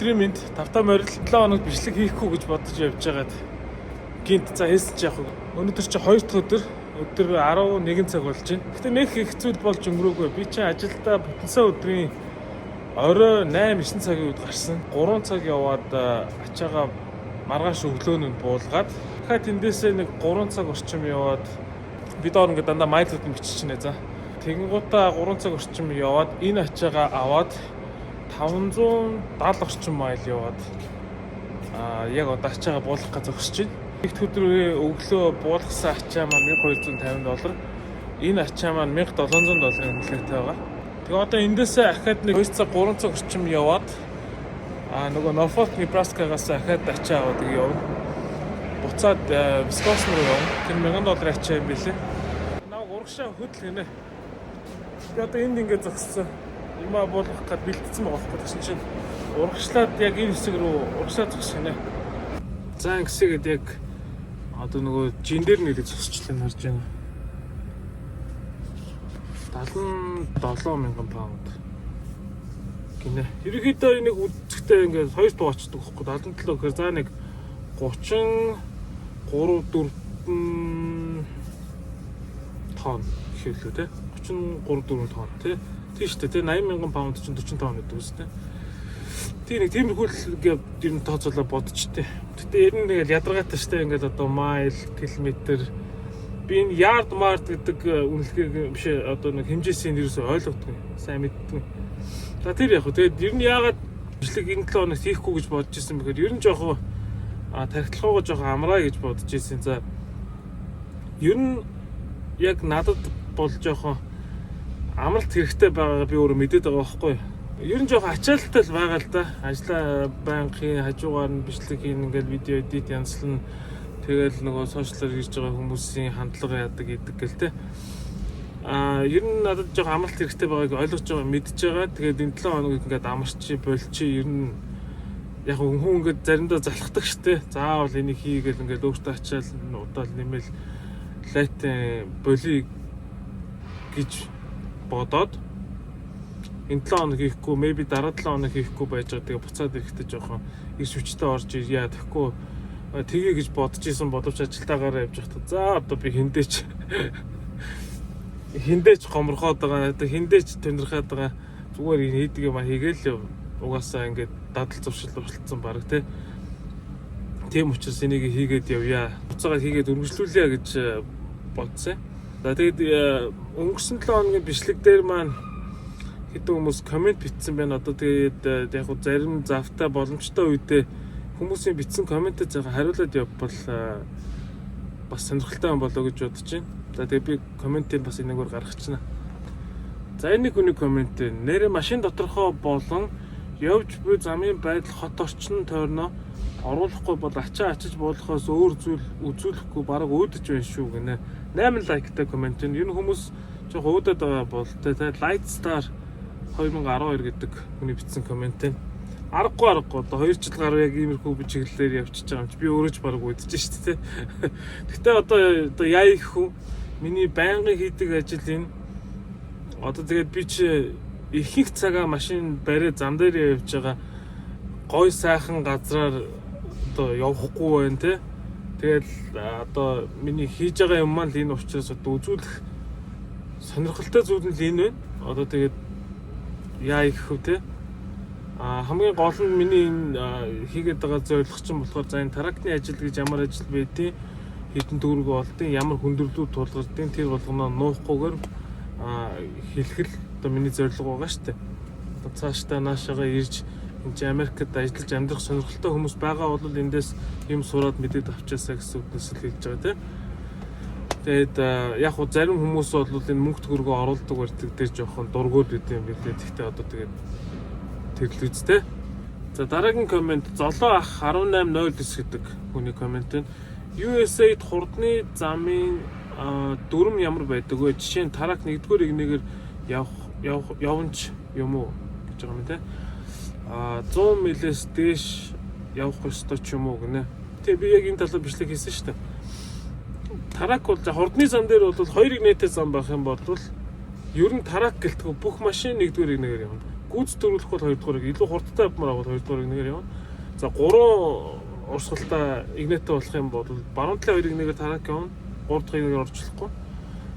Өдрийн мэнд, тавтай морил. 7 хоног бичлэг хийхгүй гэж бодож явж байгаад гинт за хийсэн чи яах вэ? Өнөөдөр чи 2 дахь өдөр, өдөр 11 цаг болж байна. Гэтэ нэг их зүйл болж өнгөрөөгүй. Би чи ажилдаа бүтэнсэн өдрийн орой 8 9 цагийн үед гарсан. 3 цаг яваад ачаага маргааш өглөөнөнд буулгаад, дахиад тэндээсээ нэг 3 цаг орчим яваад, би доор ингээд дандаа mile ууд нь биччихнэ за. Тэгэнгуутаа 3 цаг орчим яваад, энэ ачаагаа аваад 570 орчим mile яваад яг одоо ачаагаа буулгах гэж зогсож байна. Их өдрөө өглөө буулгасан ачаа маань 1250 доллар. Энэ ачаа маань 1700 долларын үнэлгээтэй байгаа. Тэгээ одоо эндээсээ ахаад нэг 2 цаг 3 цаг орчим яваад нөгөө Norfolk, Nebraska-гаас ахаад ачаа аваад тэгээ явна. Буцаад Wisconsin руу явна. Тэр 1000 долларын ачаа юм билээ. Намайг урагшаа хөдөл гинэ. Би одоо энд ингээд зогссон. Юмаа буулгах гээд бэлтцсэн байгаа байхгүй. Тэгсэн чинь урагшлаад яг энэ хэсэг рүү урагшаа зогсох гинэ. За, ингэсгээд яг одоо нөгөө жин дээр нэлээд зогсчлаа, харж байна. 77 мянган pound гинэ. Ерөнхийдөө энийг үзэхдээ ингээд хоёр дугаачдаг байхгүй, 77 гэхээр за нэг 33 4 тонн гэх юм лүү те, 33 4 тонн те, тийм шүү дээ те, 80 мянган pound чинь 40 тонн гэдэг үстэй. Тийм, нэг тиймэрхүү л ингээд ер нь тооцоолоо бодчихдээ. Гэтэ ер нь нэг л ядаргаатай штэ, ингээд одоо mile, километр, би энэ yard mart гэдэг үнэлгээг биш одоо нэг хэмжээсийн ерөөсөө ойлгодог. Сайн мэддэг. За, тэр яг хөө тэгээд ер нь яагаад бичлэг энэ 7 хоногт хийхгүй гэж бодож исэн бэхээр ер нь жоохон тархилгаагаа жоохон амраа гэж бодож исэн. За, ер нь яг надад бол жоохон амралт хэрэгтэй байгаагаа би өөрөө мэдээд байгаа байхгүй юу. Ер нь жоохон ачаалттай л байгаа л да. Ажлаа байнгын хажуугаар нь бичлэг хийн, ингээл видео edit янзлна. Тэгэл нөгөө social аар ирж байгаа хүмүүсийн хандлага яадаг гэдэг гэл те. Ер нь надад жоохон амралт хэрэгтэй байгааг ойлгож байгаа, мэдж байгаа. Тэгээд энэ 7 хоног ингээд амарчи болчи, ер нь яг хүн ингээд заримдаа залхдаг штэ. Заавал энийг хийгээл ингээд өөртөө ачаал удаал нэмэл лайтын болий гэж бодоод энэ 7 хоног хийхгүй, maybe дараа 7 хоног хийхгүй байж байгаа. Тэгээ буцаад ирэхдээ жоохон эрс хүчтэй орж ирья. Тэгэхгүй тгий гэж бодож исэн боловч ажилтаагаараа явж байхдаа за одоо би хэндээч гоморхоод байгаа. Одоо хэндээч тунирхаад байгаа. Зүгээр энэ хийдэг юм а хийгээл яв. Угаасаа ингээд дадал зуршил уралдсан баг те. Тийм учраас энийг хийгээд явъя. Буцаагаад хийгээд өргөжлүүлье гэж бодсон. За, тэгээд өнгөрсөн 7 хоногийн бичлэг дээр маань хэдэн хүмүүс comment бичсэн байна. Одоо тэгээд яг хуу зарим завтай боломжтой үедээ хүмүүсийн бичсэн comment эд заага хариулаад явбал бас сонирхолтой юм болоо гэж бодож байна. За, тэгээд би comment ийг бас энэгээр гаргачихна. За, энэ нэг хүний comment: нэрээ машин доторхоо болон явж буй замын байдал, хот орчин тойрноо оруулахгүй бол ачаа ачиж буулгахаас өөр зүйл үзүүлэхгүй бараг өөдөж байна шүү гинэ. 8 like тай comment нь. Ер нь хүмүүс жоох өөдөд байгаа бол тэ. Light Star 2012 гэдэг хүний бичсэн comment нь. Аргагүй, аргагүй, одоо 2 жил гаруй яг иймэрхүү би чиглэлээр явчихж байгаа юм чи би өөрөө ч бараг үүдэж шүү дээ. Гэтэ одоо яа их хүн миний байнгын хийдэг ажил энэ. Одоо тэгээд би чи ихэнх цагаа машин бариад зам дээр явж байгаа, гой сайхан газраар одоо явахгүй байна те. Тэгэл одоо миний хийж байгаа юм маань л энэ учраас одоо үзүүлэх сонирхолтой зүйл нь л энэ байна. Одоо тэгээд яа их вэ те. Хамгийн гол нь миний энэ хийгээд байгаа зорилго чинь болохоор за энэ truck ны ажил гэж ямар ажил байдیں۔ Хэдэн төгрөг олдیں، ямар хүндрэлүүд тулгардیں، тэр болгоноо нуухгүйгээр хэлэх л одоо миний зорилго байгаа шүү дээ. Одоо цаашдаа наашаага ирж энэ чинь Америкт ажиллаж амьдрах сонирхолтой хүмүүс байгаа бол эндээс юм сураад мэдээд авчаасаа гэсэн үгнээс л хэлж байгаа тийм. Тэгээд яг хуу зарим хүмүүс бол энэ мөнгө төгрөгөө оруулдаг барьдаг дээр жоохон дургуул байт юм билээ. Гэхдээ одоо тэгээд тэр л үстэй. За, дараагийн comment Золоо ах 1809 гэдэг хүний comment нь: USAID хурдны замын дүрм ямар байдаг вэ? Жишээ нь truck нэгдүгээр эгнээгээр явах явах явнч юм уу гэж байгаа юм те. 100 милээс дээш явах ёстой ч юм уу гинэ. Тэг, би яг энэ талаар бичлэг хийсэн шүү дээ. Truck бол за хурдны зам дээр бол хоёр эгнээтэй зам байх юм бол ер нь truck гэлтгүй бүх машин нэгдүгээр эгнээгээр явна. Гүйц төрүүлэх бол 2 дугаарыг илүү хурдтай явмаар бол 2 дугаар эгнээгээр явна. За 3 урсгалтай эгнээтэй болох юм бол баруун талын 2 эгнээгээр тараак явна. 3 дахь эгнээгээр орж болохгүй.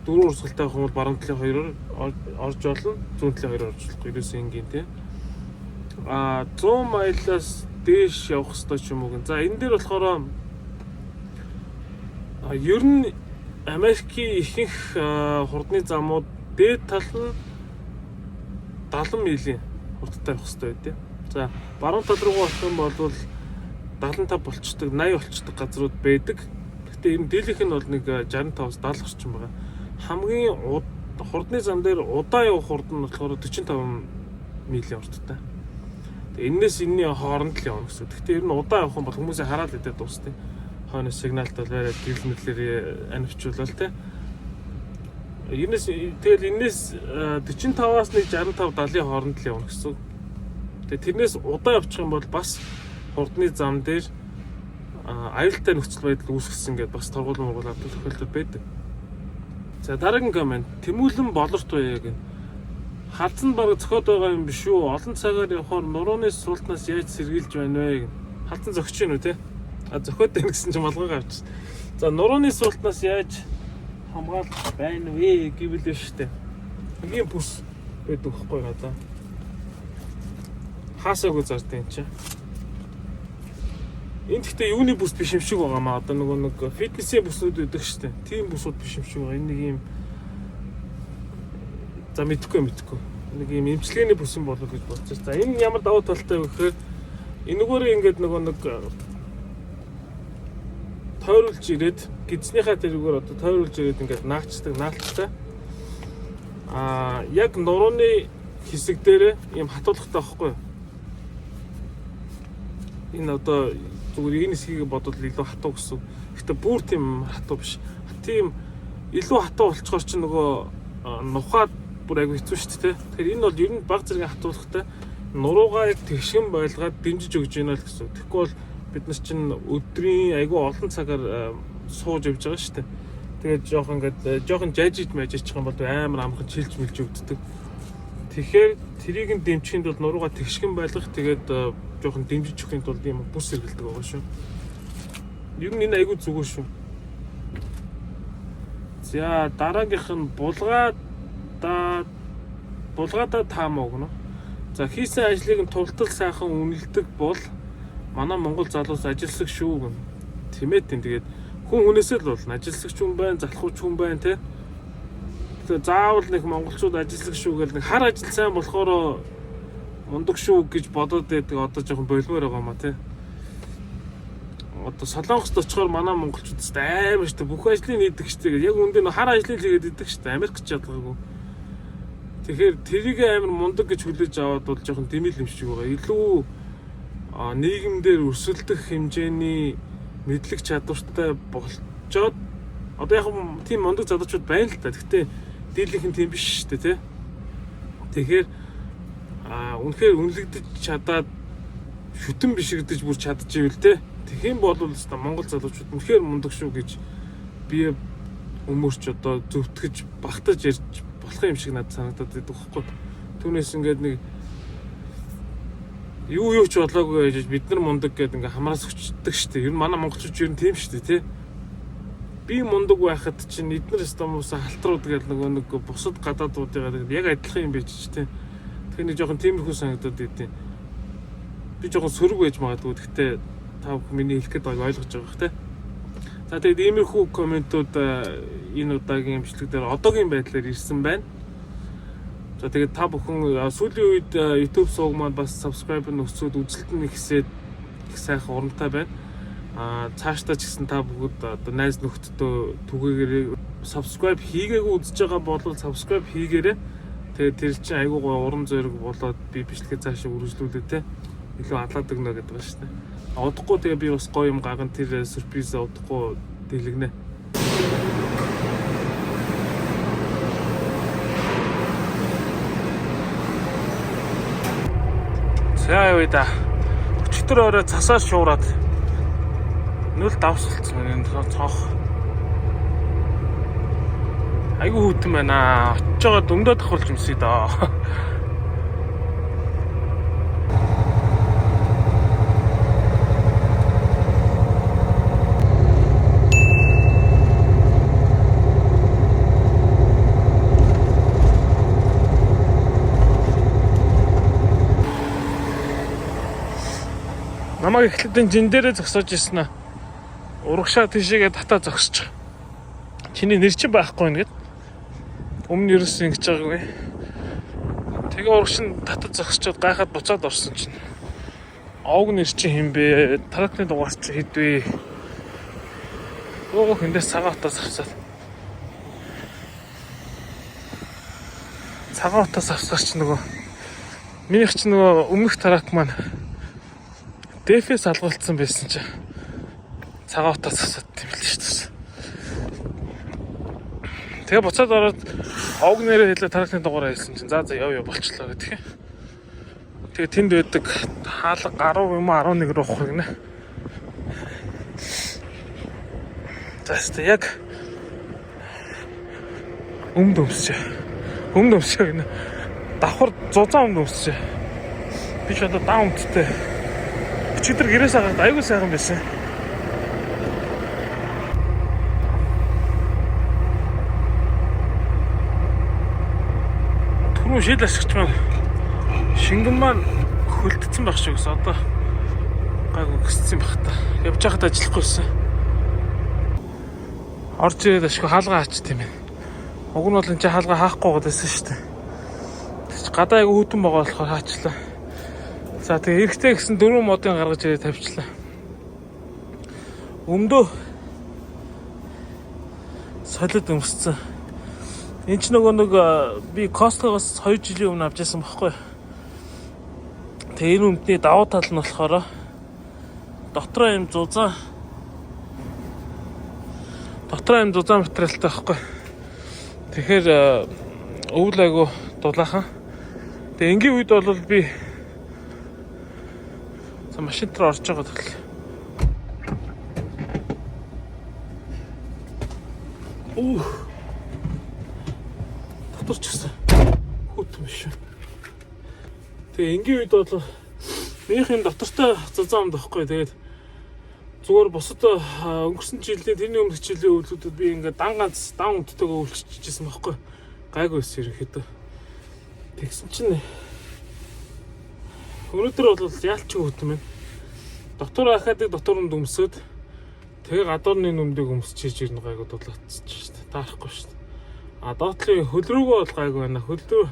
4 урсгалтай явах юм бол баруун талын 2-оор орж болно. Зүүн талын 2-оор орж болохгүй. Ерөөсөө энгийн тий. А 100 майлаас дээш явах хэрэгтэй ч юм уу гэн. За энэ дээр болохоор ер нь Америкийн ихэнх хурдны замууд дээд тал нь 70 милийн хурдтай явах хэрэгтэй байдیں۔ За баруун тал руугаа болох юм бол 75 болчдөг, 80 болчдөг газрууд байдаг. Гэхдээ ер нь дийлэнх нь бол нэг 65-аас 70 орчим байгаа. Хамгийн хурдны зам дээр удаан явах хурд нь болохоор 45 милийн хурдтай. Тэгээ энээс энэний хооронд л явна гэсэн. Гэхдээ ер нь удаан явах юм бол хүмүүсээ хараад идээд дуусна. Хойноос сигналд бол бариад гэрэл мэрлээр анивчуулал те. Энэс тэгэл энэс 45-аас нэг 65 70-ын хооронд л явна гэсэн. Тэгээ тэрнээс удаан явчих юм бол бас хурдны зам дээр аюултай нөхцөл байдал үүсгэсэн гэдээ бас торгуул мургуул авдаг тохиолдол байдаг. За дараагийн коммент Тэмүүлэн болорт байя гэн. Халзан баг зөхиод байгаа юм биш үү? Олон цагаар явхаар нурууны суултнаас яаж сэргийлж байна вэ гэн. Халзан зөгч гин үү те? А зөхиод байна гэсэн чинь малгайгаа авчихсан. За нурууны суултнаас яаж хамгаалах байна вэ гэвэл биш үү? Ийм бүс байдаг байхгүй надаа. Хаасаагүй зард юм чи. Энэ гэхдээ юуны бүс биш юм шиг байгаа маа. Одоо нөгөө нэг фитнесийн бүснүүд байдаг шүү дээ. Тийм бүсүүд биш юм шиг байгаа. Энэ нэг ийм за мэдхгүй. Нэг ийм эмчилгээний бүс юм болов гэж бодсон. За энэ ямар давуу талтай вэ гэхээр энэгээрээ ингээд нөгөө нэг тойруулж ирээд гидснийхаа тэрүүгээр одоо тойруулж ирээд ингээд наачдаг наалттай. Аа яг нурууны хэсэг дээр ийм хатуулгатай байхгүй юу? Энэ одоо зүгээр энэ хэсгийг бодвол илүү хатуу гэсэн. Гэхдээ бүр тийм хатуу биш. Тийм илүү хатуу болцохоор чи нөгөө нухаад бүр айгүй хэцүү шүү дээ. Тэгэхээр энэ бол ер нь баг зэргийн хатуулгатай нуруугаа яг тэгшгэн байлгаад дэмжиж өгч байна л гэсэн. Тэгэхгүй бол бид нар чинь өдрийн айгүй олон цагаар сууж явж байгаа шүү дээ. Тэгээд жоохон ингээд жоохон жажиж мажичих юм бол амар амархан чилж мэлж өвддөг. Тэгэхээр тэрийг нь дэмжихэд бол нуруугаа тэгшгэн байлгах тэгээд жоохон дэмжиж өгөхийн тулд ийм бүс хэрэгэлдэг байгаа шүү. Ер нь энэ айгүй зүгээр шүү. За дараагийнх нь булгаада таамаа гэнэ. За хийсэн ажлыг нь тултал сайхан үнэлдэг бол манай Монгол залуус ажилсаг шүү гэнэ. Тэмээ тийм тэгээд хүн хүнээсээ л болно. Ажилсагч хүн байна, залхууч хүн байна те. Тэгээ заавал нэг монголчууд ажилсаг шүү гэл нэг хар ажил сайн болохоор мундаг шүү гэж бодоод байдаг одоо жоохон болмоор байгаа маа те. Одоо Солонгост очихоор манай монголчууд ч амар шүү дээ. Бүх ажлыг хийдэг шүү дээ. Яг үндэ хар ажлыг хийгээд идэг шүү дээ. Америкч чадгаагүй. Тэгэхээр тэрийг амар мундаг гэж хүлээж аваад бол жоохон дэмэл юм шиг байгаа. Илүү нийгэмдэр өрсөлдөх хэмжээний мэдлэг чадвартай болчоод одоо яг тийм мундаг залуучууд байна л та. Гэхдээ дийлэнх нь тийм биш шүү дээ, тэ. Тэгэхээр үнэхээр үнэлэгдэж чадаад шүтэн бишигдэж бүр чадчихвэл те. Тэгэх юм бол өстой Монгол залуучууд үнэхээр мундаг шүү гэж би өмөрч одоо зөвтгөж багтаж ярьж болох юм шиг надад санагдаад байдаг байхгүй. Түүнээс ингээд нэг юу ч болоогүй гэж бид нар мундаг гэдэг ингээ хамраас өчтдөг шүү дээ. Ер нь манай монголчууд ер нь тийм шүү дээ, тий. Би мундаг байхад чинь эднэр стомоос халтрууд гэл нөгөө нэг бусад гадаадуудыгаа яг адилхан юм байж ч тий. Тэгэхээр нэг жоохон тиймэрхүү санагдаад идэв. Би жоохон сөрөг байж магадгүй. Гэхдээ та бүхэн миний хэлэх гээд байгааг ойлгож байгаа бох тий. За тэгээд иймэрхүү комментууд энэ удаагийн бичлэг дээр одоогийн байдлаар ирсэн байна. За тэгээд та бүхэн сүүлийн үед YouTube сувг маань бас subscribe нь өсөөд үзэлт нь ихсээд их сайхан урамтай байна. Цаашдаа ч гэсэн та бүгд одоо найз нөхдөдөө түгээгээрээ subscribe хийгээгүй үзэж байгаа бол subscribe хийгээрэй. Тэгээд тэр чинь айгүй гоё урам зориг болоод би бичлэгээ цаашаа үргэлжлүүлээ те. Илүү алаад өгнө гэдэг байна шүү дээ. Удахгүй тэгээ би бас гоё юм гарган тэр сюрприз удахгүй дэлгэнэ. За явъя да. Өчигдөр орой цасаар шуураад нүл давсалцсан байна энэ цонх. Айгүй хүйтэн байна. Очиж байгаа дүндээ давхуулж юмсэй доо. Намайг эхлээд энэ жин дээрээ зогсоож ирсэн аа. Урагшаа тийшээгээ татаа зогсож. Чиний нэр чинь байхгүй нэ гэд. Өмнө нь ерөөсөн ингэж байгаагүй. Тэгээ урагш нь татаж зогсчод гайхаад буцаад орсон чинь. Овг нэр чинь хэн бэ? Truck ны дугаар чи хэд вэ? Өөх эндээс цагаан утас авцаад. Цагаан утас авсаар чи нөгөө минийх чи нөгөө өмнөх truck маань DEF ээс алгуулсан байсан чи цагаан утас авсаад тийм л шүү дээ. Тэгээ буцаад ороод овг нэрээ хэлээ, truck ны дугаараа хэлсэн чинь за за, яв яв, болчлоо гэх юм. Тэгээ тэнд байдаг хаалга 10 юм уу 11 рүү ухах гинэ. За хэвээ, яг өмд өмсчээ. Өмд өмсчээ гинэ. Давхар зузаан өмд өмсчээ. Би ч одоо даун өмдтэй. Өчигдөр гэрээс хагаад айгүй сайхан байсан. Түрүүн шил ашигч маань шингэн маань хөлдсөн байх шиг гэсэн. Одоо гайгүй гисцсэн байх та. Явж байхад ажиллахгүйсэн. Орж ирээд ашиг хаалгаа аач тийм ээ. Уг нь бол энэ чинь хаалгаа хаахгүй байгаад байсан шүү дээ. Тэг чи гадаа айгүй хүйтэн байгаа болохоор хаачлаа. За, тэгээ эрэхтэй гэсэн дөрвөн модын гаргаж ирээд тавьчлаа. Өмдөө солид өмссөн. Энд ч нөгөө нэг би Costco-гоос 2 жилийн өмнө авч ирсэн байхгүй. Тэгээ энэ өмдний давуу тал нь болохоор дотроо юм зузаан материалтай байхгүй. Тэгэхээр өвөл айгу дулаахан. Тэгээ энгийн үед бол би за машин дээр орж байгаа тал. Үх. Дотор ч гэсэн хүйтэн биш үү. Тэгээ энгийн үед бол минийх юм дотортой зузаан өмд байхгүй. Тэгээд зүгээр бусад өнгөрсөн жилийн, тэрний өмнөх жилийн өвлүүдэд би ингээд дан ганц дан өмдтэйгээ өвлөччихсэн байхгүй. Гайгүй байсан ерөнхийдөө. Тэгсэн чинь өнөөдөр бол яалч хүйтэн байна. Дотор ахаадаг дотор өмд өмсөд тэгээ гадуурны өмдийг өмсчиж ирнэ, гайгүй дулаацчих шүү дээ. Таарахгүй шүү дээ. А доотлын хөл рүүгөө бол гайгүй байна. Хөл рүү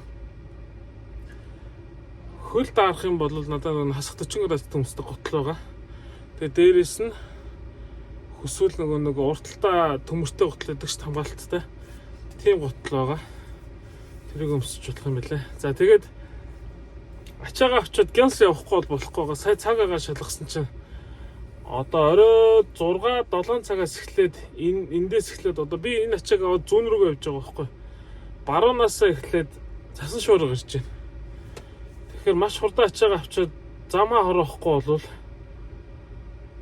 хөл даарах юм бол надад нэг хасах 40 градус төмсдөг гутал байгаа. Тэгээ дээрэс нь хүсвэл нөгөө нэг урталтаа төмөртэй гутал гэдэг чинь хамгаалттай. Тийм гутал байгаа. Тэрийг өмсөж болох юм билээ. За, тэгээд ачаагаа авчиад гялс явахгүй бол болохгүй байгаа. Сая цаг агаар шалгасан чинь одоо орой 6 7 цагаас эхлээд энэ эндээс эхлээд одоо би энэ ачааг аваад зүүн рүүгээ явж байгаа байхгүй. Баруунаас эхлээд цасан шуурга ирж байна. Тэгэхээр маш хурдан ачаагаа авчиад замаа хороохгүй бол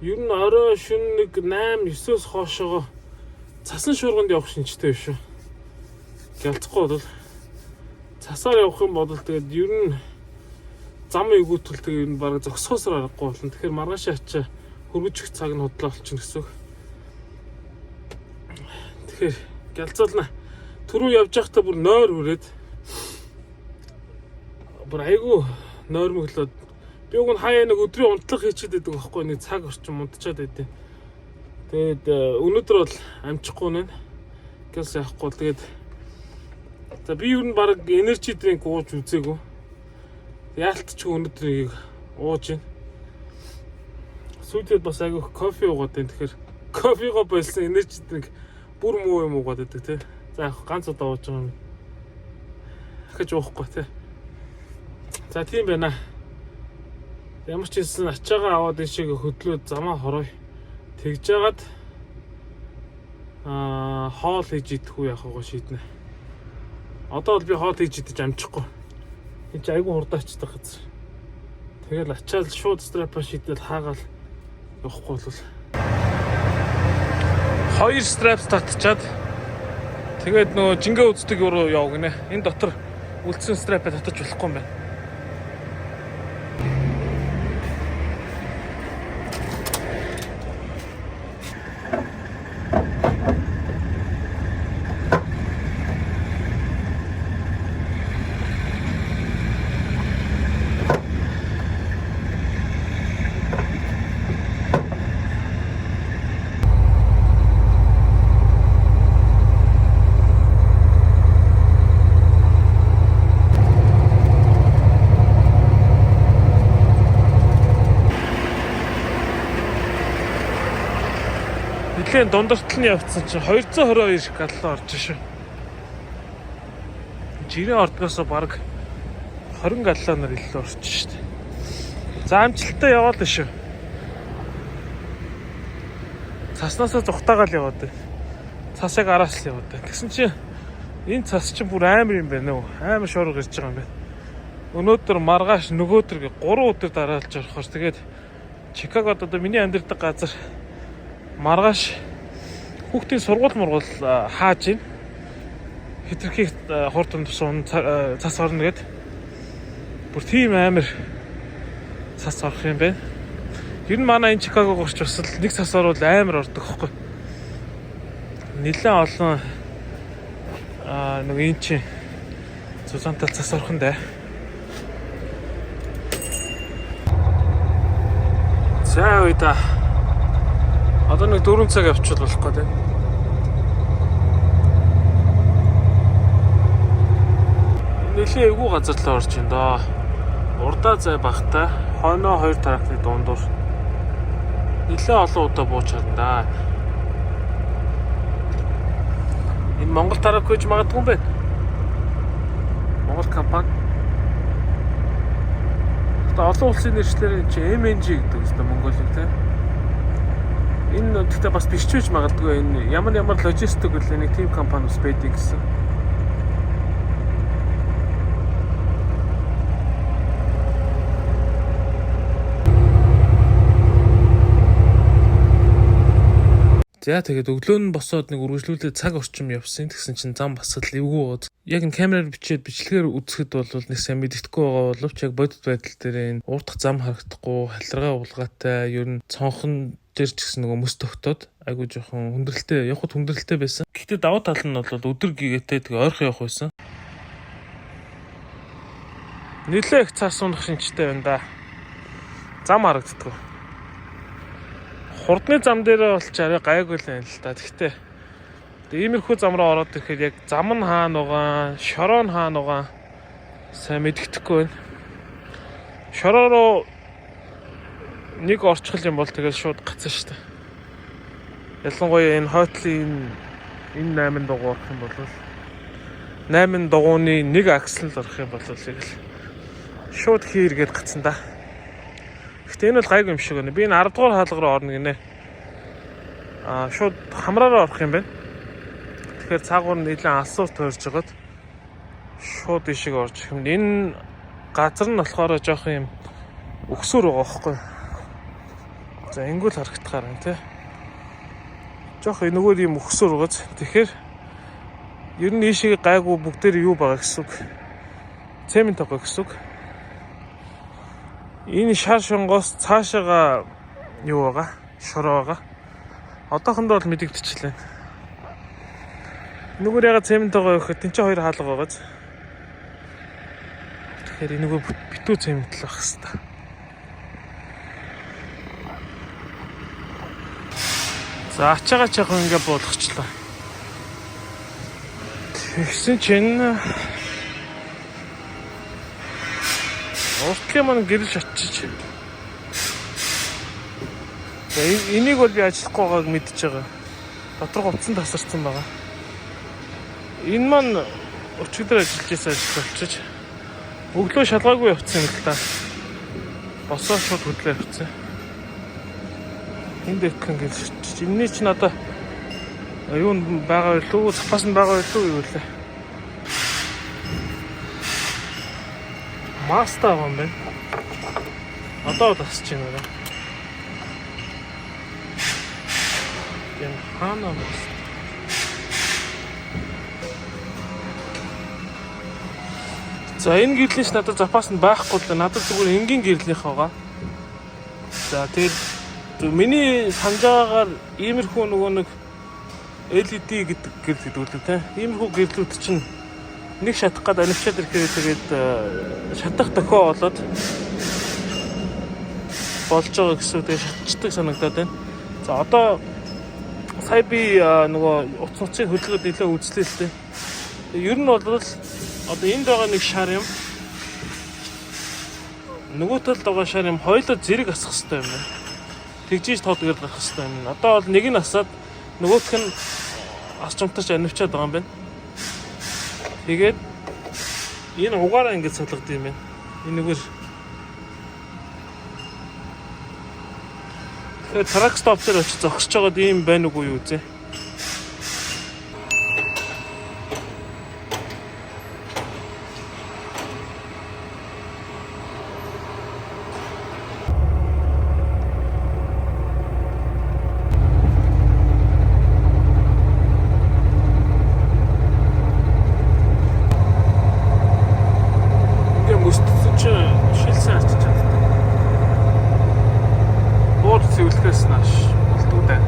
ер нь орой шөнө нэг 8 9-өөс хоошоогоо цасан шуурганд явах шинжтэй биш үү? Гялцахгүй бол цасаар явах юм бол тэгээд ер нь зам эвгүүтэл тэгээд ер нь бараг зогсохоос аргагүй болно. Тэгэхээр маргааш ачаа хөргөж их цаг нь худлаа болчихно гэсэн үг. Тэгэхээр гялцуулна. Түрүү явж байхдаа бүр нойр хүрээд, бүр айгүй нойрмоглоод, би уг нь хаяа нэг өдрийн унтлах хийчихэд байдаг байхгүй, нэг цаг орчим унтчаад байдیں۔ Тэгээд өнөөдөр бол амжихгүй нэ. Гялс явахгүй бол тэгээд за би ер нь баг energy drink ууж үзээгүй. Яалтч өнөөдөр ууж байна. Сүйдээд бас айгүй кофе уугаад байна. Тэгэхээр кофего болсон energy drink бүр муу юм уугаад байдаг тий. За, яг ганц удаа ууж байгаа юм. Ахиж уухгүй тий. За, тийм байна. Ямар ч хэлсэн ачаагаа аваад энэ шиг хөдлөөд замаа хорой. Тэгж жагаад хоол хийж идэх үү, яах вэ шийднэ. Одоо бол би хоол хийж идэж амжихгүй. Энд чи айгүй хурдан ачдаг газар. Тэгэл ачаал шууд strap аа шийдэл хаагаал явахгүй бол хоёр strap татчаад тэгээд нөгөө жингээ үздэг руу яв гинэ. Энэ дотор үлдсэн strap аа татаж болохгүй юм байна. Нилээн дундартал нь явцсан чинь 222 галлон орж шүү. Жирийн ордгоосоо бараг 20 галлоноор илүү орж шүү дээ. За амжилттай яваал шүү. Цаснаасаа зүхтаагаал яваад байна. Цас яг араас л яваад байна. Тэгсэн чинь энэ цас чинь бүр амар юм байна уу? Амар шуурга ирж байгаа юм байна. Өнөөдөр маргааш нөгөөдөр гэ 3 өдөр дараалж орохоор тэгээд Чикагод одоо миний амьдардаг газар маргааш хүүхдийн сургууль мургуул хааж ийн хитрхи хурд тус цас орно гэд бүр тийм амар цас орох юм байна. Ер нь манай энэ Чикаго горч бас л нэг цас орвол амар ордог хөөхгүй. Нилээн олон нэг эн чинь зузаантай цас орох нь дээ. За үе та. Одоо нэг 4 цаг явчихвал болох гээд байна. Нилээн эвгүй газар л орж ин доо. Урдаа зай багтай, хойноо 2 тракны дундуур. Нилээн олон удаа бууж чадна да. Энэ Монгол трак гэж магадгүй юм байна. Монгол компани. Одоо олон улсын нэршлэр энэ чинь MNG гэдэг үстэй Монголын тийм. Энэ гэхдээ бас биш ч байж магадгүй энэ ямар ямар логистик гэл нэг тийм компани бас байдаг гэсэн. За тэгээд өглөө нь босоод нэг үргэлжлүүлээд цаг орчим явсан. Тэгсэн чинь зам бас л эвгүй бод. Яг энэ камераар бичээд бичлэгээр үзэхэд бол нэг сайн мэддэхгүй байгаа боловч яг бодит байдал дээр энэ уурдах зам харагдахгүй, халиргаа улгаатай, ер нь цонхон дээр ч гэсэн нөгөө мөс тогтоод айгуу жоохон хүндрэлтэй, явхад хүндрэлтэй байсан. Гэхдээ давуу тал нь бол өдөр гэгээтэй тэгээ ойрхон явах байсан. Нилээ их цаас унах шинжтэй байна да. Зам харагддаггүй. Хурдны зам дээр бол ч арай гайгүй л байна л да. Гэхдээ иймэрхүү зам руу ороод ирэхэд яг зам нь хаана байгаа, шороо нь хаана байгаа сайн мэддэхгүй байна. Шороо руу нэг орчихл юм бол тэгэл шууд гацсан шүү дээ. Ялангуяа энэ хойтлын энэ 8 дугуй орох юм бол 8 дугууны нэг аксел орох юм бол яг л шууд хийргээд гацсан да. Гэхдээ энэ бол гайгүй юм шиг байна. Би энэ 10 дугаар хаалга руу орно гинэ. Аа шууд хамраараа орох юм байна. Тэгэхээр цаагуур нь нэлээд алсуур тойрж байгаад шууд ишиг орж ирэх юм. Энэ газар нь болохоор жоох юм өгсөр байгаа байхгүй. За ингүүл харагдахаар байна тий. Жоох нөгөө юм өгсөр байгааз. Тэгэхээр ер нь ийшээ гайгүй бүгдээр юу байгаа гэсэн үг. Цемент байгаа гэсэн үг. Энэ шар шонгоос цаашаага юу байгаа? Шороо байгаа. Одоохондоо бол мэдэгдчихлээ. Нүгөр яга цемент байгаа гэхэд тэн чинь хоёр хаалга байгааз. Тэгэхээр энэгүй битүү цемент л байх хэвээр. За ачаага чахан ингээ буулгачлаа. Тэгсэн чинь уртлын маань гэрэл шатчих. За энийг бол би ажиллахгүй байгааг мэдчихэж байгаа. Дотор гутсан тасарсан байгаа. Энэ маань өчигдөр ажиллаж байсан ажил болчих. Өглөө шалгаагүй явцсан юм л та. Босоо шууд хөдлөө явцсан. Энд дэвтгэн гэрэл шатчих. Энэний чинь одоо юу н байгаа вэ? Запас нь байгаа вэ юу вэ? Маста байгаа юм байна. Одоо бол асч байна байна. Энэ хаана маста? За энэ гэрлийн ч надад запас нь байхгүй л надад зүгээр энгийн гэрлийнх байгаа. За тэгээд миний санаж байгаагаар иймэрхүү нөгөө нэг LED гэдэг гэрэл гэдэг үү те. Иймэрхүү гэрлүүд чинь нэг шатах гад анивчаад ирэхээр тэгээд шатах дохио болоод болж байгаа гэсэн үг. Тэгээд шатчдаг санагдаад байна. За одоо сая би нөгөө утас нуцыг хөдөлгөөд нэлээ үзлээ л дээ. Ер нь бол одоо энд байгаа нэг шар юм. Нөгөө талд байгаа шар юм хоёулаа зэрэг асах хэрэгтэй юм байна. Тэгжиж тод гэрэл гарах хэрэгтэй юм. Одоо бол нэг нь асаад Нөгөөх нь асчамтарч анивчаад байгаа юм байна. Тэгээд энэ угаараа ингэж салгадаг юм байна. Энэ нүгээр. Тэгэхээр truck stop дээр очиж зогсож байгаад ийм байна уугүй юу үзье. Ингээ мөстсөн чинь шилсэн арчиж чаддаг. Бууж цэвэрлэхээс нааш болдгоо даа.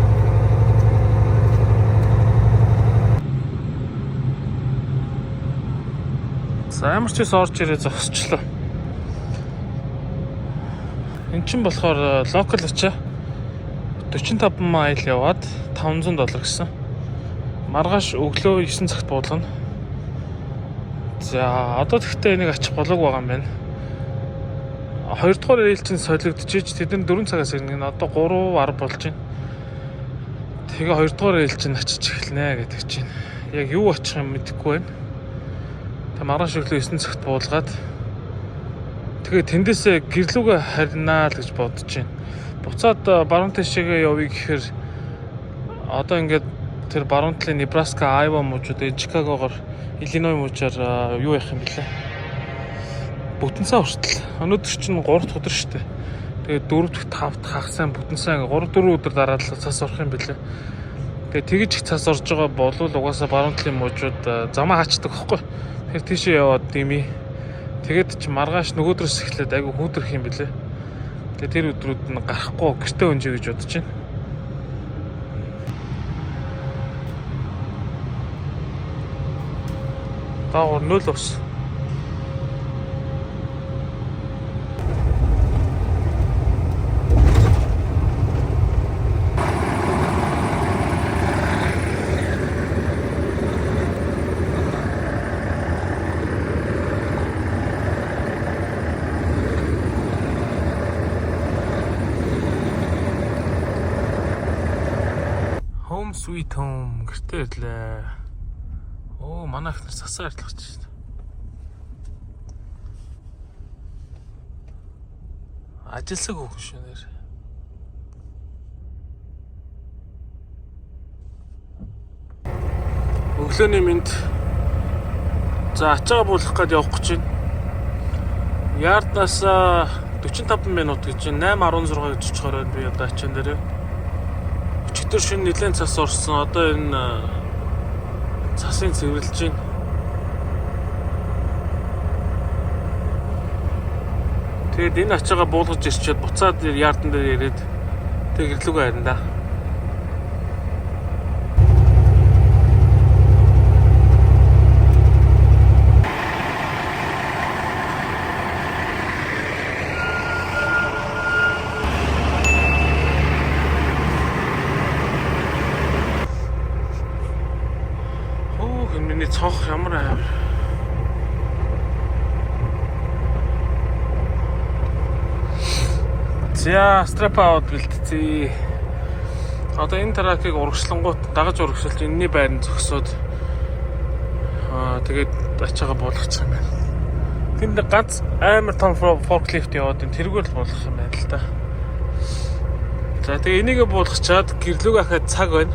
За, ямар ч үс орж ирээ зогсчлоо. Эн чинь болохоор local ачаа 45 mile яваад 500 доллар гэсэн. Маргааш өглөө 9 цагт буулгана. За, одоо тэгтээ энийг ачих болоог байгаа юм байна. Хоёрдугаар ээлж чинь солигдчихэж, тэд нар 4 цагаас ирнэ. Одоо 3:10 болж байна. Тэгээ хоёрдугаар ээлж чинь ачиж эхэлнэ гэдэг чинь. Яг юу ачих юм мэдэхгүй байна. Тэгээ маргааш өглөө 9 цагт буулгаад, тэгээ тэндээсээ гэрлүүгээ харинаа л гэж бодож байна. Буцаад баруун тишээгээ явъя гэхээр одоо ингээд тэр баруун талын Небраска, Айва мужууд, Чикагогоор, Иллиной мужаар юу явах юм бэлээ. Бүтэн сайн хүртэл. Өнөөдөр чинь 3 дахь өдөр шүү дээ. Тэгээд 4 дахь, 5 дахь хагас сайн, бүтэн сайн 3 4 өдөр дараа л цас орох юм бэлээ. Тэгээд тэгэж их цас орж байгаа болвол угаасаа баруун талын мужууд замаа хаачдаг байхгүй. Тэгэхээр тийшээ яваад дими. Тэгээд чи маргааш нөгөөдрөөс эхлээд айгу хүүтрэх юм бэлээ. Тэгээд тэр өдрүүд нь гарахгүй гэртээ өнжий гэж бодож байна. Даагуур нөл ус. Home sweet home, гэртээ ирлээ. Оо, манай их нар сасаа арилгаж байна. Ажилсаг хүүхэн шүү нэр. Өглөөний мэнд. За, ачаагаа буулгах гээд явах гэж байна. Yard наас 45 минут гэж байна. 8:16 гэж очихоор байна би одоо ачаан дээр. Өчигдөр шөнө нэлээд цас орсон. Одоо энэ цасын цэвэрлж байна. Тэгээд энэ ачаагаа буулгаж ирчээд буцаад yard ан дээр ирээд тэг гэрлүүгээ харина да. Хөөх, энэ миний цонх ямар амар. За, strap out бэлтцээ. Одоо энэ truck ыг урагшлангуут дагаж урагшилж энэний байранд зогсоод тэгээд ачаагаа буулгачих юм байна. Тэнд нэг ганц амар том forklift яваад энэ тэргээр л буулгах юм байна л да. За, тэгээ энийгээ буулгачаад гэрлүүг ахаад цаг байна.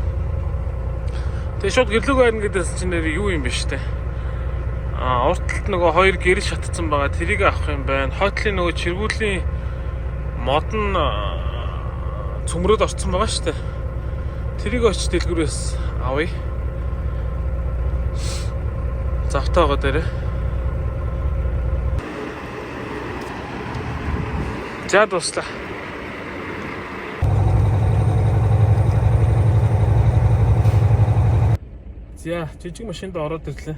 Тэгээ шууд гэрлүүг харна гэдээс чинь нэр юу юм бэ штэ. А урд талд нөгөө хоёр гэрэл шатцсан байгаа. Тэрийг авах юм байна. Хойтлын нөгөө чиргүүлийн мод нь цөмрөөд орцсон байгаа штэ. Тэрийг очиж дэлгүүрээс авъя. Завтаа байгаа дээрээ. За, дуслаа. За, жижиг машинд ороод ирлээ.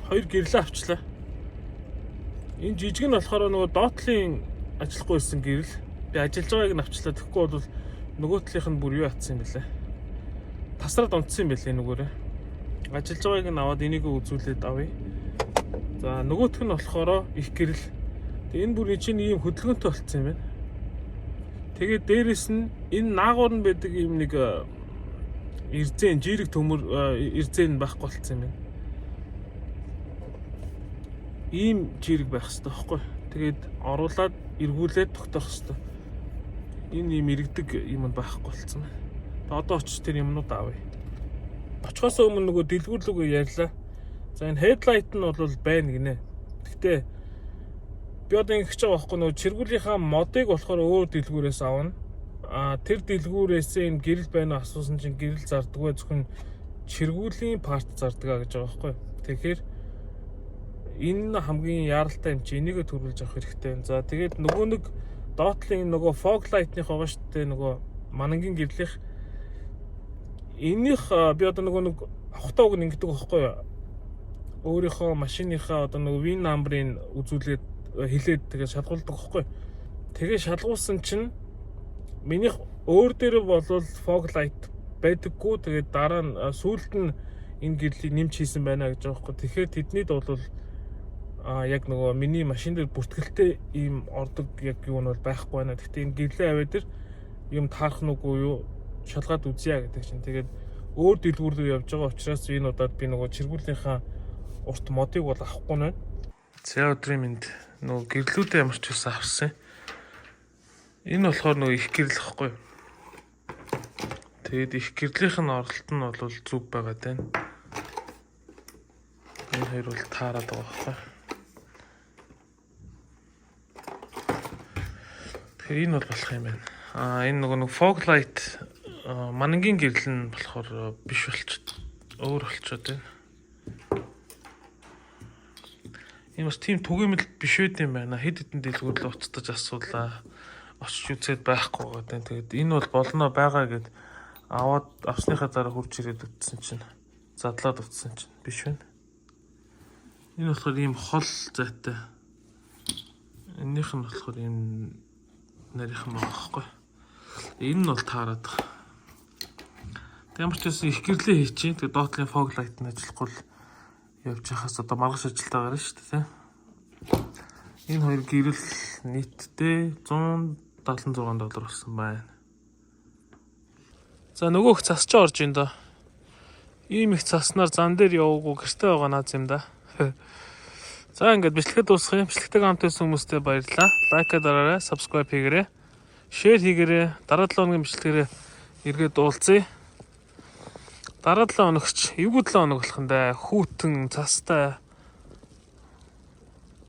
Хоёр гэрлээ авчлаа. Энэ жижиг нь болохоор нөгөө доотлын ажиллахгүй байсан гэрэл. Би ажиллаж байгааг нь авчлаа. Тэгэхгүй бол нөгөө талынх нь бүр юу атсан юм бэлээ. Тасраад унтсан юм бэлээ нөгөөрөө. Ажиллаж байгааг нь аваад энийг үзүүлээд авъя. За, нөгөөх нь болохоор их гэрэл. Тэгээ энэ бүр чинь ийм хөдөлгөөнтэй болцсон юм байна. Тэгээд дээрэс нь энэ наагуур нь байдаг юм нэг эрзэн жирэг төмөр эрзэн байхгүй болцсон юм байна. Ийм жирэг байх хэрэгтэй байхгүй. Тэгээд оруулаад эргүүлээд тогтоох хэрэгтэй. Энэ ийм иргэдэг юм байхгүй болцсон байна. Тэгээд одоо очиж тэр юмнууд авъя. Очихоос өмнө нөгөө дэлгүүр лүүгээ ярьлаа. За, энэ headlight нь бол байна гинэ. Гэхдээ би одоо ингэж байгаа байхгүй, нөгөө чиргүүлийнхаа модыг болохоор өөр дэлгүүрээс авна. А тэр дэлгүүрээс энэ гэрэл байна уу асуусан чинь гэрэл зардаггүй, зөвхөн чиргүүлийн part зардаг гэж байгаа байхгүй. Тэгэхээр энэ хамгийн яаралтай юм чи энийгээ төрүүлж авах хэрэгтэй. За, тэгээд нөгөө нэг доотлын нөгөө fog light-ных байгаа шүү дээ, нөгөө манангийн гэрлийнх энийх би одоо нөгөө нэг авахтаа уг нь ингэдэг байхгүй юу? Өөрийнхөө машиныхаа одоо нөгөө VIN number-ыг үзүүлээд хэлээд тэгээд шалгуулдаг байхгүй. Тэгээ шалгуулсан чинь минийх өөр дээр болвол fog light байдаггүй. Тэгээд дараа нь сүүлд нь энэ гэрлийг нэмж хийсэн байна гэж байгаа байхгүй. Тэгэхээр тэднийд бол яг нөгөө миний машин дээр бүртгэлтэй ийм ордог яг юу нь бол байхгүй байна. Гэхдээ энэ гэрлээ аваад тэр юм таарах нь үгүй юу, шалгаад үзье гэдэг чинь. Тэгээд өөр дэлгүүр рүү явж байгаа учраас энэ удаад би нөгөө чиргүүлийнхаа урт модыг бол авахгүй нэ. За, өдрийн мэнд. Нөгөө гэрлүүдээ ямар ч байсан авсан. Энэ болохоор нөгөө их гэрэл ихгүй. Тэгээд их гэрлийнх нь оролт нь бол зүг байгаа даа. Энэ хоёр бол таарад байгаа байхгүй. Тэгэхээр энэ бол болох юм байна. Аа, энэ нөгөө нэг fog light манангийн гэрэл нь болохоор биш болчиход, өөр болчиход байна. Энэ бас тийм түгээмэл биш байд юм байна. Хэд хэдэн дэлгүүр л уцтаж асуулаа. Очиж үзээд байхгүй байгаа даа. Тэгээд энэ бол болно байгаа гэд аваад авсныхаа дараа хурж ирээд үтсэн чинь, задлаад үтсэн чинь биш байна. Энэ болохоор ийм хол зайтай. Энийх нь болохоор ийм нарийнхан байгаа байхгүй. Энэ нь бол таарад байгаа. Тэг ямар ч байсан их гэрлээ хийчих. Тэг доотлын fog light нь ажиллахгүй л явж хахаас одоо маргааш ажилдаа гарна шүү дээ. Энэ хоёр гэрэл нийтдээ 176 доллар болсон байна. За, нөгөөх цас ч орж ин доо. Ийм их цаснаар зам дээр яваагүй, гэрте байгаа наад юм да. За, ингээд бичлэгээ дуусгах юм. Бичлэгтэйгээ хамт байсан хүмүүстээ баярлалаа. Like дараарай, subscribe хийгээрэй. Share хийгээрэй. Дараа 7 хоногийн бичлэгээрээ эргээд уулзъя. Дараа 7 хоногч эвгүй 7 хоног болох юм да. Хүйтэн, цастай.